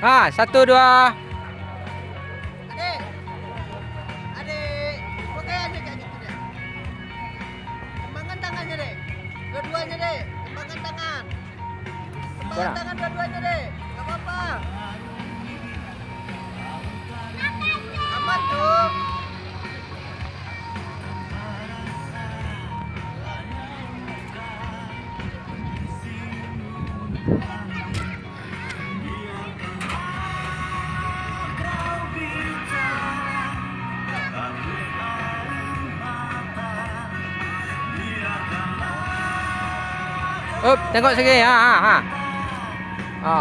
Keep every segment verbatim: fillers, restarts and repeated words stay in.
Ha, satu, dua. Adik. Adik. Pakai adik kayak gitu, Dek. Kembangkan tangannya, Dek. Dua-duanya, Dek. Kembangkan tangan. Kembangkan tangan dua-duanya, Dek. Gak apa-apa. Aman tuh. Up, tengok sini. Ha, ha, ha. Ha.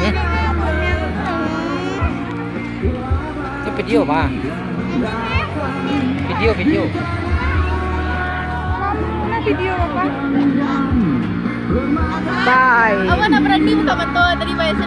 Hmm? Itu video, Pak. Video, video. Mana video, Bapak? Bye. Abang nak berani buka mata tadi, Bang.